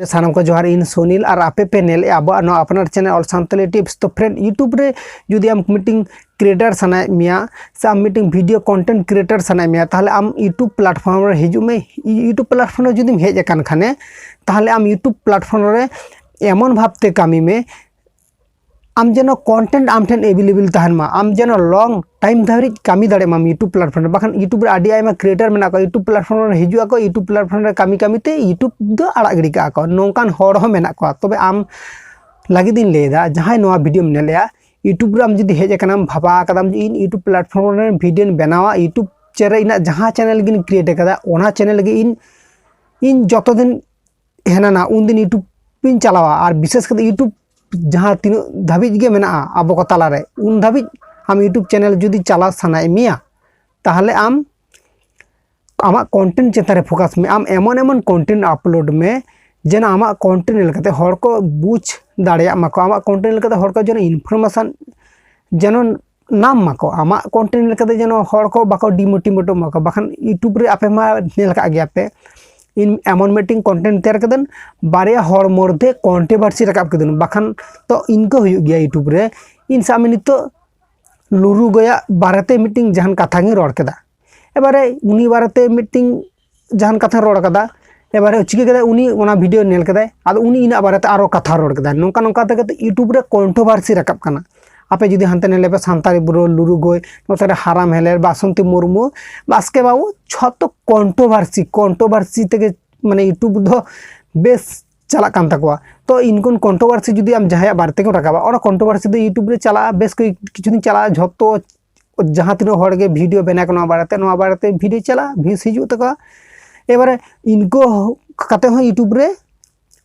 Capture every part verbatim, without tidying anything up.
ᱥᱟᱱᱟᱢ ᱠᱚ ᱡᱚᱦᱟᱨ, ᱤᱧ ᱥᱩᱱᱤᱞ ᱟᱨ ᱟᱯᱮ ᱯᱮ ᱧᱮᱞᱮᱫᱼᱟ ᱟᱵᱚᱣᱟᱜ ᱱᱚᱣᱟ ᱟᱯᱱᱟᱨ ᱪᱮᱱᱮᱞ ᱚᱞ ᱥᱟᱱᱛᱟᱲᱤ ᱴᱤᱯᱥ᱾ ᱛᱚ ᱯᱷᱨᱮᱱᱰ, ᱭᱩᱴᱩᱵᱽ ᱨᱮ ᱡᱩᱫᱤ ᱟᱢ ᱢᱤᱫᱴᱤᱝ ᱠᱨᱤᱭᱮᱴᱟᱨ ᱥᱟᱱᱟᱭᱮᱫ ᱢᱮᱭᱟ ᱥᱮ ᱟᱢ ᱢᱤᱫᱴᱤᱝ ᱵᱷᱤᱰᱤᱭᱳ ᱠᱚᱱᱴᱮᱱᱴ ᱠᱨᱤᱭᱮᱴᱟᱨ ᱥᱟᱱᱟᱭᱮᱫ ᱢᱮᱭᱟ, ᱛᱟᱦᱚᱞᱮ ᱟᱢ ᱭᱩᱴᱩᱵᱽ ᱯᱞᱟᱴᱯᱷᱚᱨᱢ ᱨᱮ ᱦᱤᱡᱩᱜ ᱢᱮ᱾ ᱭᱩᱴᱩᱵᱽ ᱯᱞᱟᱴᱯᱷᱚᱨᱢ ᱨᱮ ᱡᱩᱫᱤᱢ ᱦᱮᱡ ᱟᱠᱟᱱ ᱠᱷᱟᱱᱮ, ᱛᱟᱦᱚᱞᱮ ᱟᱢ ᱭᱩᱴᱩᱵᱽ ᱯᱞᱟᱴᱯᱷᱚᱨᱢ ᱨᱮ ᱮᱢᱚᱱ ᱵᱷᱟᱵᱽᱛᱮ ᱠᱟᱹᱢᱤ ᱢᱮ, ᱟᱢ ᱡᱮᱱᱚ ᱠᱚᱱᱴᱮᱱᱴ ᱟᱢ ᱴᱷᱮᱱ ᱮᱵᱮᱞᱮᱵᱮᱞ ᱛᱟᱦᱮᱱ ᱢᱟ, ᱟᱢ ᱡᱮᱱᱚ ᱞᱚᱝ ᱴᱟᱭᱤᱢ ᱫᱷᱟᱹᱵᱤᱡ ᱠᱟᱹᱢᱤ ᱫᱟᱲᱮᱭᱟᱜ ᱢᱟᱢ ᱭᱩᱴᱩᱵᱽ ᱯᱞᱟᱴᱯᱷᱚᱨᱢ ᱨᱮ᱾ ᱵᱟᱠᱷᱟᱱ ᱭᱩᱴᱩᱵᱽ ᱨᱮ ᱟᱹᱰᱤ ᱟᱭᱢᱟ ᱠᱨᱤᱭᱮᱴᱟᱨ ᱢᱮᱱᱟᱜ ᱠᱚᱣᱟ, ᱭᱩᱴᱩᱵᱽ ᱯᱞᱟᱴᱯᱷᱚᱨᱢ ᱨᱮ ᱦᱤᱡᱩᱜ ᱟᱠᱚ, ᱭᱩᱴᱩᱵᱽ ᱯᱞᱟᱴᱯᱷᱚᱨᱢ ᱨᱮ ᱠᱟᱹᱢᱤ ᱠᱟᱹᱢᱤ ᱛᱮ ᱭᱩᱴᱩᱵᱽ ᱫᱚ ᱟᱲᱟᱜ ᱜᱤᱰᱤ ᱠᱟᱜᱼᱟ ᱠᱚ, ᱱᱚᱝᱠᱟᱱ ᱦᱚᱲ ᱦᱚᱸ ᱢᱮᱱᱟᱜ ᱠᱚᱣᱟ᱾ ᱛᱚᱵᱮ ᱟᱢ ᱞᱟᱹᱜᱤᱫ ᱤᱧ ᱞᱟᱹᱭᱮᱫᱟ, ᱡᱟᱦᱟᱸᱭ ᱱᱚᱣᱟ ᱵᱷᱤᱰᱤᱭᱳᱢ ᱧᱮᱞᱮᱫᱼᱟ, ᱭᱩᱴᱩᱵᱽ ᱨᱮ ᱟᱢ ᱡᱩᱫᱤ ᱦᱮᱡ ᱟᱠᱟᱱᱟᱢ, ᱵᱷᱟᱵᱟ ᱟᱠᱟᱫᱟᱢ ᱡᱮ ᱤᱧ ᱭᱩᱴᱩᱵᱽ ᱯᱞᱟᱴᱯᱷᱚᱨᱢ ᱨᱮ ᱵᱷᱤᱰᱤᱭᱳᱧ ᱵᱮᱱᱟᱣᱟ, ᱭᱩᱴᱩᱵᱽ ᱪᱮᱱᱮᱞ, ᱤᱧᱟᱹᱜ ᱡᱟᱦᱟᱸ ᱪᱮᱱᱮᱞ ᱜᱤᱧ ᱠᱨᱤᱭᱮᱴ ᱟᱠᱟᱫᱟ, ᱚᱱᱟ ᱪᱮᱱᱮᱞ ᱜᱮ ᱤᱧ, ᱤᱧ ᱡᱚᱛᱚ ᱫᱤᱱ ᱦᱮᱱᱟᱱᱟ ᱩᱱᱫᱤᱱ ᱭᱩᱴᱩᱵᱽ ᱤᱧ ᱪᱟᱞᱟᱣᱟ᱾ ᱟᱨ ᱵᱤᱥᱮᱥ ᱠᱟᱛᱮ ᱭᱩᱴᱩᱵᱽ ᱡᱟᱦᱟᱸ ᱛᱤᱱᱟᱹᱜ ᱫᱷᱟᱹᱵᱤᱡ ᱜᱮ ᱢᱮᱱᱟᱜᱼᱟ ᱟᱵᱚ ᱠᱚ ᱛᱟᱞᱟᱨᱮ, ᱩᱱ ᱫᱷᱟᱹᱵᱤᱡ ᱟᱢ ᱭᱩᱴᱩᱵᱽ ᱪᱮᱱᱮᱞ ᱡᱩᱫᱤ ᱪᱟᱞᱟᱣ ᱥᱟᱱᱟᱭᱮᱫ ᱢᱮᱭᱟ, ᱛᱟᱦᱚᱞᱮ ᱟᱢ ᱟᱢᱟᱜ ᱠᱚᱱᱴᱮᱱᱴ ᱪᱮᱛᱟᱱ ᱨᱮ ᱯᱷᱳᱠᱟᱥ ᱢᱮ᱾ ᱟᱢ ᱮᱢᱚᱱ ᱮᱢᱚᱱ ᱠᱚᱱᱴᱮᱱᱴ ᱟᱯᱞᱳᱰ ᱢᱮ, ᱡᱮᱱᱚ ᱟᱢᱟᱜ ᱠᱚᱱᱴᱮᱱᱴ ᱧᱮᱞ ᱠᱟᱛᱮ ᱦᱚᱲ ᱠᱚ ᱵᱩᱡᱽ ᱫᱟᱲᱮᱭᱟᱜ ᱢᱟᱠᱚ, ᱟᱢᱟᱜ ᱠᱚᱱᱴᱮᱱᱴ ᱧᱮᱞ ᱠᱟᱛᱮ ᱦᱚᱲ ᱠᱚ ᱡᱮᱱᱚ ᱤᱱᱯᱷᱚᱨᱢᱮᱥᱚᱱ ᱡᱮᱱᱚ ᱱᱟᱢ ᱢᱟᱠᱚ, ᱟᱢᱟᱜ ᱠᱚᱱᱴᱮᱱᱴ ᱞᱮᱠᱟᱛᱮ ᱡᱮᱱᱚ ᱦᱚᱲ ᱠᱚ ᱵᱟᱠᱚ ᱰᱤᱢᱳᱴᱤᱵᱷᱮᱴᱚᱜ ᱢᱟᱠᱚ᱾ ᱵᱟᱠᱷᱟᱱ ᱭᱩᱴᱩᱵᱽ ᱨᱮ ᱟᱯᱮ ᱢᱟ ᱧᱮᱞ ᱟᱠᱟᱫ ᱜᱮᱭᱟ ᱯᱮ, ᱤᱧ ᱮᱢᱚᱱ ᱢᱤᱫᱴᱤᱝ ᱠᱚᱱᱴᱮᱱᱴ ᱛᱮᱭᱟᱨ ᱠᱮᱫᱟᱹᱧ, ᱵᱟᱨᱭᱟ ᱦᱚᱲ ᱢᱚᱫᱽᱫᱷᱮ ᱠᱚᱱᱴᱨᱳᱵᱷᱟᱨᱥᱤ ᱨᱟᱠᱟᱵ ᱠᱮᱫᱟᱹᱧ᱾ ᱵᱟᱠᱷᱟᱱ ᱛᱚ ᱤᱱᱠᱟᱹ ᱦᱩᱭᱩᱜ ᱜᱮᱭᱟ ᱭᱩᱴᱩᱵᱽ ᱨᱮ, ᱤᱧ ᱥᱟᱵ ᱢᱮ ᱱᱤᱛᱚᱜ ᱞᱩᱨᱩ ᱜᱚᱭᱟᱜ ᱵᱟᱨᱮᱛᱮ ᱢᱤᱫᱴᱤᱝ ᱡᱟᱦᱟᱱ ᱠᱟᱛᱷᱟ ᱜᱤᱧ ᱨᱚᱲ ᱠᱮᱫᱟ, ᱮᱵᱟᱨᱮ ᱩᱱᱤ ᱵᱟᱨᱮᱛᱮ ᱢᱤᱫᱴᱤᱝ ᱡᱟᱦᱟᱱ ᱠᱟᱛᱷᱟᱧ ᱨᱚᱲ ᱠᱟᱫᱟ, ᱮᱵᱟᱨᱮ ᱪᱤᱠᱟᱹ ᱠᱮᱫᱟᱭ, ᱩᱱᱤ ᱚᱱᱟ ᱵᱷᱤᱰᱤᱭᱳ ᱧᱮᱞ ᱠᱮᱫᱟᱭ, ᱟᱫᱚ ᱩᱱᱤ ᱤᱧᱟᱹᱜ ᱵᱟᱨᱮᱛᱮ ᱟᱨᱚ ᱠᱟᱛᱷᱟ ᱨᱚᱲ ᱠᱮᱫᱟᱭ᱾ ᱱᱚᱝᱠᱟ ᱱᱚᱝᱠᱟ ᱛᱮ ᱠᱟᱛᱮ ᱭᱩᱴᱩᱵᱽ ᱨᱮ ᱠᱚᱱᱴᱨᱳᱵᱷᱟᱨᱥᱤ ᱨᱟᱠᱟᱵ ᱠᱟᱱᱟ᱾ ᱟᱯᱮ ᱡᱩᱫᱤ ᱦᱟᱱᱛᱮ ᱧᱮᱞ ᱞᱮᱯᱮ ᱥᱟᱱᱛᱟᱲᱤ ᱵᱨᱳ, ᱞᱩᱨᱩ ᱜᱚᱭ, ᱱᱚᱛᱮ ᱨᱮ ᱦᱟᱨᱟᱢ ᱦᱮᱞᱮᱞ, ᱵᱟᱥᱚᱱᱛᱤ ᱢᱩᱨᱢᱩ, ᱵᱟᱥᱠᱮ ᱵᱟᱹᱵᱩ, ᱡᱷᱚᱛᱚ ᱠᱚᱱᱴᱨᱳᱵᱷᱟᱨᱥᱤ, ᱠᱚᱱᱴᱨᱳᱵᱷᱟᱨᱥᱤ ᱛᱮᱜᱮ ᱢᱟᱱᱮ ᱭᱩᱴᱩᱵᱽ ᱫᱚ ᱵᱮᱥ ᱪᱟᱞᱟᱜ ᱠᱟᱱ ᱛᱟᱠᱚᱣᱟ᱾ ᱛᱚ ᱤᱱᱠᱩᱱ ᱠᱚᱱᱴᱨᱳᱵᱷᱟᱨᱥᱤ ᱡᱩᱫᱤ ᱟᱢ ᱡᱟᱦᱟᱸᱭᱟᱜ ᱵᱟᱨᱮ ᱛᱮᱜᱮᱢ ᱨᱟᱠᱟᱵᱟ, ᱚᱱᱟ ᱠᱚᱱᱴᱨᱳᱵᱷᱟᱨᱥᱤ ᱫᱚ ᱭᱩᱴᱩᱵᱽ ᱨᱮ ᱪᱟᱞᱟᱜᱼᱟ, ᱵᱮᱥ ᱠᱚᱭᱮᱠ ᱠᱤᱪᱷᱩ ᱫᱤᱱ ᱪᱟᱞᱟᱜᱼᱟ, ᱡᱷᱚᱛᱚ ᱡᱟᱦᱟᱸ ᱛᱤᱱᱟᱹᱜ ᱦᱚᱲ ᱜᱮ ᱵᱷᱤᱰᱤᱭᱳ ᱵᱮᱱᱟᱣ ᱠᱚ ᱱᱚᱣᱟ ᱵᱟᱨᱮᱛᱮ, ᱱᱚᱣᱟ ᱵᱟᱨᱮᱛᱮ ᱵᱷᱤᱰᱤᱭᱳ ᱪᱟᱞᱟᱜᱼᱟ, ᱵᱷᱤᱭᱩᱥ ᱦᱤᱡᱩᱜ ᱛᱟᱠᱚᱣᱟ᱾ ᱮᱵᱟᱨᱮ ᱤᱱᱠᱩ ᱠᱟᱛᱮ ᱦᱚᱸ ᱭᱩᱴᱩᱵᱽ ᱨᱮ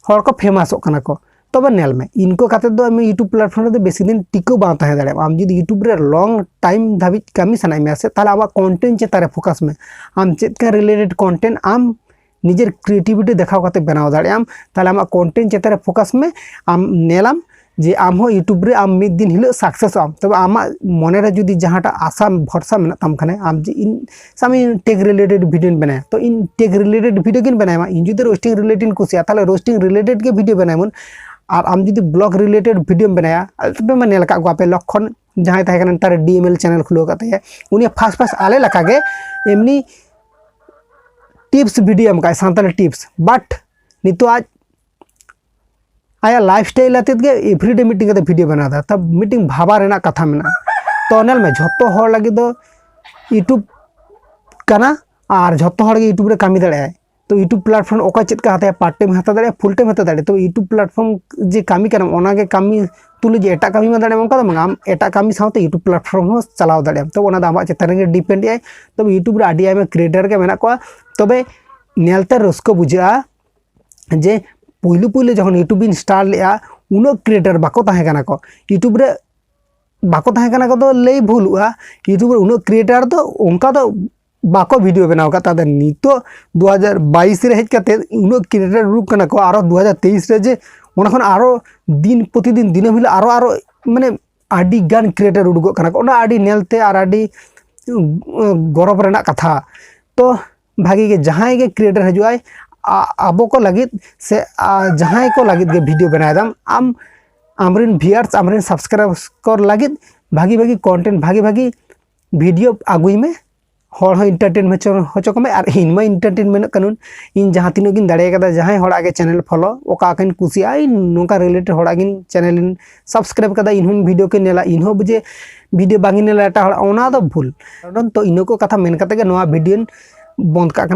ᱦᱚᱲ ᱠᱚ ᱯᱷᱮᱢᱟᱥᱚᱜ ᱠᱟᱱᱟ ᱠᱚ᱾ ᱛᱚᱵᱮ ᱧᱮᱞ ᱢᱮ, ᱤᱱᱠᱩ ᱠᱟᱛᱮ ᱫᱚ ᱟᱢ ᱭᱩᱴᱩᱵᱽ ᱯᱞᱟᱴᱯᱷᱚᱨᱢ ᱨᱮᱫᱚ ᱵᱮᱥᱤ ᱫᱤᱱ ᱴᱤᱠᱟᱹᱣ ᱵᱟᱝ ᱛᱟᱦᱮᱸ ᱫᱟᱲᱮᱭᱟᱜᱼᱟ᱾ ᱟᱢ ᱡᱩᱫᱤ ᱭᱩᱴᱩᱵᱽ ᱨᱮ ᱞᱚᱝ ᱴᱟᱭᱤᱢ ᱫᱷᱟᱹᱵᱤᱡ ᱠᱟᱹᱢᱤ ᱥᱟᱱᱟᱭᱮᱫ ᱢᱮᱭᱟ ᱥᱮ, ᱛᱟᱦᱚᱞᱮ ᱟᱢᱟᱜ ᱠᱚᱱᱴᱮᱱᱴ ᱪᱮᱛᱟᱱ ᱨᱮ ᱯᱷᱳᱠᱟᱥ ᱢᱮ᱾ ᱟᱢ ᱪᱮᱫ ᱞᱮᱠᱟ ᱨᱤᱞᱮᱴᱮᱰ ᱠᱚᱱᱴᱮᱱᱴ ᱟᱢ ᱱᱤᱡᱮᱨ ᱠᱨᱤᱭᱮᱴᱤᱵᱷᱤᱴᱤ ᱫᱮᱠᱷᱟᱣ ᱠᱟᱛᱮ ᱵᱮᱱᱟᱣ ᱫᱟᱲᱮᱭᱟᱜ ᱟᱢ, ᱛᱟᱦᱚᱞᱮ ᱟᱢᱟᱜ ᱠᱚᱱᱴᱮᱱᱴ ᱪᱮᱛᱟᱱ ᱨᱮ ᱯᱷᱳᱠᱟᱥ ᱢᱮ᱾ ᱟᱢ ᱧᱮᱞᱟᱢ ᱡᱮ ᱟᱢ ᱦᱚᱸ YouTube ᱨᱮ ᱟᱢ ᱢᱤᱫ ᱫᱤᱱ ᱦᱤᱞᱳᱜ ᱥᱟᱠᱥᱮᱥᱚᱜ ᱟᱢ᱾ ᱛᱚᱵᱮ ᱟᱢᱟᱜ ᱢᱚᱱᱮ ᱨᱮ ᱡᱩᱫᱤ ᱡᱟᱦᱟᱸᱴᱟᱜ ᱟᱥᱟ ᱵᱷᱚᱨᱥᱟ ᱢᱮᱱᱟᱜ ᱛᱟᱢ ᱠᱷᱟᱱ, ᱟᱢ ᱡᱮ ᱤᱧ ᱥᱟᱵ ᱢᱮ tech related video ᱵᱮᱱᱟᱣᱟ, ᱛᱚ ᱤᱧ tech related video ᱜᱤᱧ ᱵᱮᱱᱟᱣᱟ᱾ ᱤᱧ ᱡᱩᱫᱤ roasting related ᱤᱧ ᱠᱩᱥᱤᱭᱟᱜᱼᱟ, ᱛᱟᱦᱚᱞᱮ roasting related ᱜᱮ video ᱵᱮᱱᱟᱣ ᱵᱚᱱ᱾ ᱟᱨ ᱟᱢ ᱡᱩᱫᱤ blog related video ᱵᱮᱱᱟᱣᱟ, ᱛᱚᱵᱮ ᱢᱟ ᱧᱮᱞ ᱟᱠᱟᱫ ᱠᱚᱣᱟ ᱯᱮ, ᱞᱚᱠᱠᱷᱚᱱ ᱡᱟᱦᱟᱸᱭ ᱛᱟᱦᱮᱸ ᱠᱟᱱᱟ, ᱱᱮᱛᱟᱨ D M L channel ᱠᱷᱩᱞᱟᱹᱣ ᱟᱠᱟᱫ ᱛᱟᱭᱟ, ᱩᱱᱤ first first ᱟᱞᱮ ᱞᱮᱠᱟᱜᱮ ᱮᱢᱱᱤ tips video ᱮᱢ ᱠᱟᱜᱼᱟᱭ, ᱥᱟᱱᱛᱟᱲᱤ tips, but ᱱᱤᱛᱚᱜ ᱟᱡ ᱟᱭᱟᱜ lifestyle ᱟᱛᱮᱫ ᱜᱮ everyday ᱢᱤᱫᱴᱮᱱ ᱠᱟᱛᱮ video ᱵᱮᱱᱟᱣ ᱮᱫᱟ᱾ ᱛᱟ ᱢᱤᱫᱴᱮᱱ ᱵᱷᱟᱵᱟ ᱨᱮᱱᱟᱜ ᱠᱟᱛᱷᱟ ᱢᱮᱱᱟᱜᱼᱟ᱾ ᱛᱚ ᱧᱮᱞ ᱢᱮ, ᱡᱷᱚᱛᱚ ᱦᱚᱲ ᱞᱟᱹᱜᱤᱫ ᱫᱚ YouTube ᱠᱟᱱᱟ ᱟᱨ ᱡᱷᱚᱛᱚ ᱦᱚᱲ ᱜᱮ YouTube ᱨᱮ ᱠᱟᱹᱢᱤ ᱫᱟᱲᱮᱭᱟᱜᱼᱟᱭ᱾ ᱛᱚ YouTube platform ᱚᱠᱚᱭ ᱪᱮᱫ ᱠᱟ ᱦᱟᱛᱟᱭᱟ, part time ᱦᱟᱛᱟᱣ ᱫᱟᱲᱮᱭᱟᱜᱼᱟ, full time ᱦᱟᱛᱟᱣ ᱫᱟᱲᱮᱭᱟᱜᱼᱟ᱾ ᱛᱚ YouTube platform ᱡᱮ ᱠᱟᱹᱢᱤ ᱠᱟᱱᱟᱢ, ᱚᱱᱟ ᱜᱮ ᱠᱟᱹᱢᱤ ᱛᱩᱞᱩᱡ ᱡᱮ ᱮᱴᱟᱜ ᱠᱟᱹᱢᱤ ᱢᱟ ᱫᱟᱲᱮᱭᱟᱜᱼᱟ, ᱚᱱᱠᱟ ᱫᱚ ᱵᱟᱝ, ᱟᱢ ᱮᱴᱟᱜ ᱠᱟᱹᱢᱤ ᱥᱟᱶᱛᱮ YouTube platform ᱦᱚᱸ ᱪᱟᱞᱟᱣ ᱫᱟᱲᱮᱭᱟᱜᱼᱟ᱾ ᱛᱚ ᱚᱱᱟ ᱫᱚ ᱟᱢᱟᱜ ᱪᱮᱛᱟᱱ ᱨᱮᱜᱮ depend ᱮᱫᱟᱭ᱾ ᱛᱚᱵᱮ YouTube ᱨᱮ ᱟᱹᱰᱤ ᱟᱭᱢᱟ creator ᱜᱮ ᱢᱮᱱᱟᱜ ᱠᱚᱣᱟ᱾ ᱛᱚᱵᱮ ᱧᱮᱞᱛᱮ ᱨᱟᱹᱥᱠᱟᱹ ᱵᱩᱡᱷᱟᱹᱜᱼᱟ ᱡᱮ ᱯᱩᱭᱞᱩ ᱯᱩᱭᱞᱩ ᱡᱚᱠᱷᱚᱱ YouTube ᱤᱧ start ᱞᱮᱜᱼᱟ, ᱩᱱᱟᱹᱜ creator ᱵᱟᱠᱚ ᱛᱟᱦᱮᱸ ᱠᱟᱱᱟ ᱠᱚ YouTube ᱨᱮ᱾ ᱵᱟᱠᱚ ᱛᱟᱦᱮᱸ ᱠᱟᱱᱟ ᱠᱚ ᱫᱚ ᱞᱟᱹᱭ ᱵᱷᱩᱞᱩᱜᱼᱟ, YouTube ᱨᱮ ᱩᱱᱟᱹᱜ creator ᱫᱚ ᱚᱱᱠᱟ ᱫᱚ ᱵᱟᱠᱚ video ᱵᱮᱱᱟᱣ ᱟᱠᱟᱫ᱾ ᱛᱟᱦᱚᱞᱮ ᱱᱤᱛᱚᱜ ᱫᱩ ᱦᱟᱡᱟᱨ ᱵᱟᱭᱤᱥ ᱨᱮ ᱦᱮᱡ ᱠᱟᱛᱮ ᱩᱱᱟᱹᱜ creator ᱩᱰᱩᱠ ᱠᱟᱱᱟ ᱠᱚ, ᱟᱨᱚ ᱫᱩ ᱦᱟᱡᱟᱨ ᱛᱮᱭᱤᱥ ᱨᱮ ᱡᱮ ᱚᱱᱟ ᱠᱷᱚᱱ ᱟᱨᱚ ᱫᱤᱱ ᱯᱨᱚᱛᱤᱫᱤᱱ ᱫᱤᱱᱟᱹᱢ ᱦᱤᱞᱳᱜ ᱟᱨᱚ ᱟᱨᱚ ᱢᱟᱱᱮ ᱟᱹᱰᱤ ᱜᱟᱱ creator ᱩᱰᱩᱠᱚᱜ ᱠᱟᱱᱟ ᱠᱚ᱾ ᱚᱱᱟ ᱟᱹᱰᱤ ᱧᱮᱞᱛᱮ ᱟᱨ ᱟᱹᱰᱤ ᱜᱚᱨᱚᱵᱽ ᱨᱮᱱᱟᱜ ᱠᱟᱛᱷᱟ᱾ ᱛᱚ ᱵᱷᱟᱜᱮ ᱜᱮ, ᱡᱟᱦᱟᱸᱭ ᱜᱮ creator ᱦᱤᱡᱩᱜ ᱟᱭ, ᱟ- ᱟᱵᱚ ᱠᱚ ᱞᱟᱹᱜᱤᱫ ᱥᱮ ᱟ- ᱡᱟᱦᱟᱸᱭ ᱠᱚ ᱞᱟᱹᱜᱤᱫ ᱜᱮ video ᱵᱮᱱᱟᱣ ᱮᱫᱟᱢ ᱟᱢ, ᱟᱢᱨᱮᱱ viewers, ᱟᱢᱨᱮᱱ subscriber ᱞᱟᱹᱜᱤᱫ ᱵᱷᱟᱜᱮ ᱵᱷᱟᱜᱮ content, ᱵᱷᱟᱜᱮ ᱵᱷᱟᱜᱮ video ᱟᱹᱜᱩᱭ ᱢᱮ᱾ ᱦᱚᱲ ᱦᱚᱸ entertain ᱦᱚᱪᱚ ᱦᱚᱪᱚ ᱠᱚᱢᱮ ᱟᱨ ᱤᱧ ᱢᱟ entertainment ᱠᱟᱹᱱᱟᱹᱧ᱾ ᱤᱧ ᱡᱟᱦᱟᱸ ᱛᱤᱱᱟᱹᱜ ᱜᱤᱧ ᱫᱟᱲᱮ ᱠᱟᱫᱟ, ᱡᱟᱦᱟᱸᱭ ᱦᱚᱲᱟᱜ ᱜᱮ channel follow, ᱚᱠᱟ ᱠᱚᱧ ᱠᱩᱥᱤᱭᱟᱜᱼᱟ, ᱤᱧ ᱱᱚᱝᱠᱟ related ᱦᱚᱲᱟᱜ ᱜᱤᱧ channel ᱤᱧ subscribe ᱠᱟᱫᱟ᱾ ᱤᱧ ᱦᱚᱸ video ᱠᱚᱧ ᱧᱮᱞᱟ, ᱤᱧ ᱦᱚᱸ ᱡᱮ video ᱵᱟᱝ ᱤᱧ ᱧᱮᱞᱟ ᱮᱴᱟᱜ ᱦᱚᱲᱟᱜ, ᱚᱱᱟ ᱫᱚ ᱵᱷᱩᱞ᱾ ᱠᱟᱨᱚᱱ ᱛᱚ ᱤᱱᱟᱹ ᱠᱚ ᱠᱟᱛᱷᱟ ᱢᱮᱱ ᱠᱟᱛᱮ ᱜᱮ ᱱᱚᱣᱟ video ᱵᱚᱱᱫ ᱠᱟᱜ ᱠᱟᱱᱟ᱾